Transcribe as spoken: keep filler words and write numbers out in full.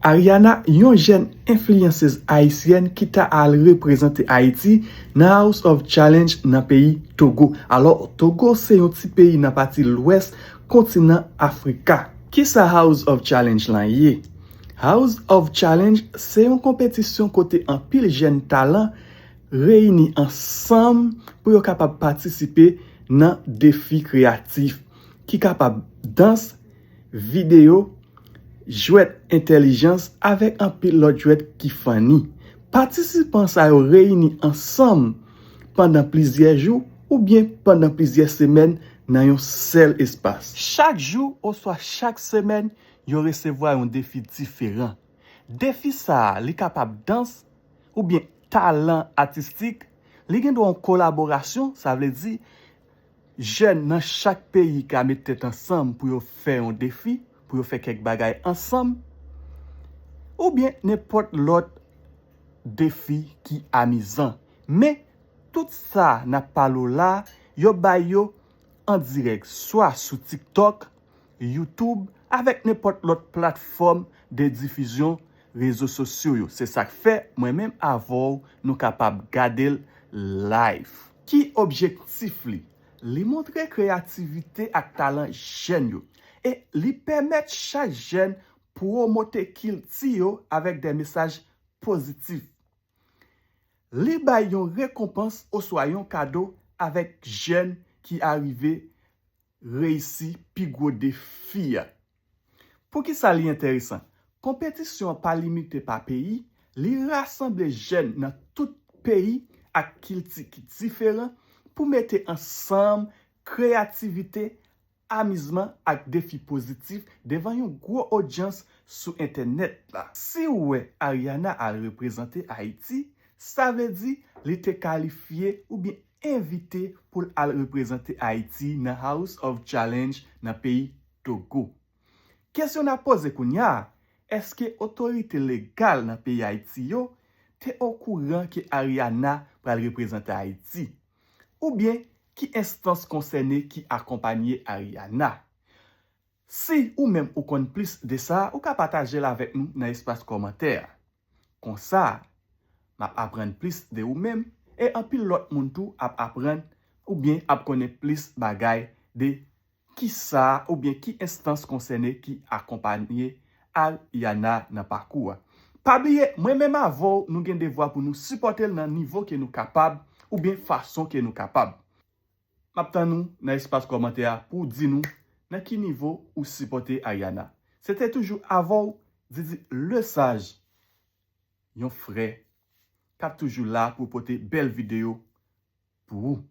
Ariana, yon jèn enfliyansez ayisyèn ki ta al reprezante Ayiti nan House of Challenge nan peyi Togo. Alò, Togo se yon ti peyi nan pati lwès kontinan Afrika. Kisa House of Challenge lan ye? House of Challenge se yon konpetisyon kote anpil jèn talan reyini ansanm pou yo kapab patisipe nan defi kreyatif ki kapab dans, videyo, jwèt entèlijans avèk anpil lòt jwèt ki funny. Patisipan sa yo reyini ansanm pandan plizyè jou oubyen pandan plizyè semèn nan yon sèl espas. Chak jou oswa chak semèn, yo resevwa yon defi diferan. Defi sa a, li kapab dans oubyen talan atistik, li gen dwa yon kolaborasyon, sa vle di, jèn nan chak peyi ka met tèt ansanm pou yo fè yon defi, pou yo fè kèk bagay ansanm, oubyen nenpòt lòt defi ki amizan. Men, tout sa n ap pale w la, yo bay yo an dirèk, swa sou TikTok, YouTube, avèk nenpòt lòt platfòm de difizyon rezo sosyo yo. Se sa k fè, mwen menm avè w, nou kapab gade l live. Ki objektif li? Li montre kreyativite ak talan jèn yo. E li pèmèt chak jèn pwomote kilti yo avèk de mesaj pozitif. Li bay yon rekonpans oswa yon kado avèk jèn ki arive reyisi pi gwo defi a. Poukisa li enteresan? Konpetisyon an pa limite pa peyi, li rasanble jèn nan tout peyi ak kilti ki diferan pou mete ansanm kreyativite, amizman ak defi pozitif devan yon gwo odyans sou entènèt la. Si w wè Ariana al reprezante Ayiti, sa vle di li te kalifye oubyen envite pou l al reprezante Ayiti nan House of Challenge nan peyi Togo. Kesyon n ap poze kounye a, èske otorite legal nan peyi Ayiti yo te okouran ke Ariana pral reprezante Ayiti? Oubyen ki enstans konsène ki akonpanye Ariana? Si ou menm ou konn plis de sa, ou ka pataje l avèk nou nan espas kòmantè a. Konsa, m ap aprann plis de ou menm, e anpil lòt moun tou ap aprann oubyen ap konnen plis bagay de kisa oubyen ki enstans konsène ki akonpanye Ariana nan pakou a. Pa bliye, mwen menm avè w, nou gen devwa pou nou sipòte l nan nivo ke nou kapab oubyen fason ke nou kapab. M ap tann ou nan espas kòmantè a pou w di nou nan ki nivo ou sipòte Ariana. Se te toujou avè w, Didi Lesage, yon frè k ap toujou la pou pote bèl videyo pou ou.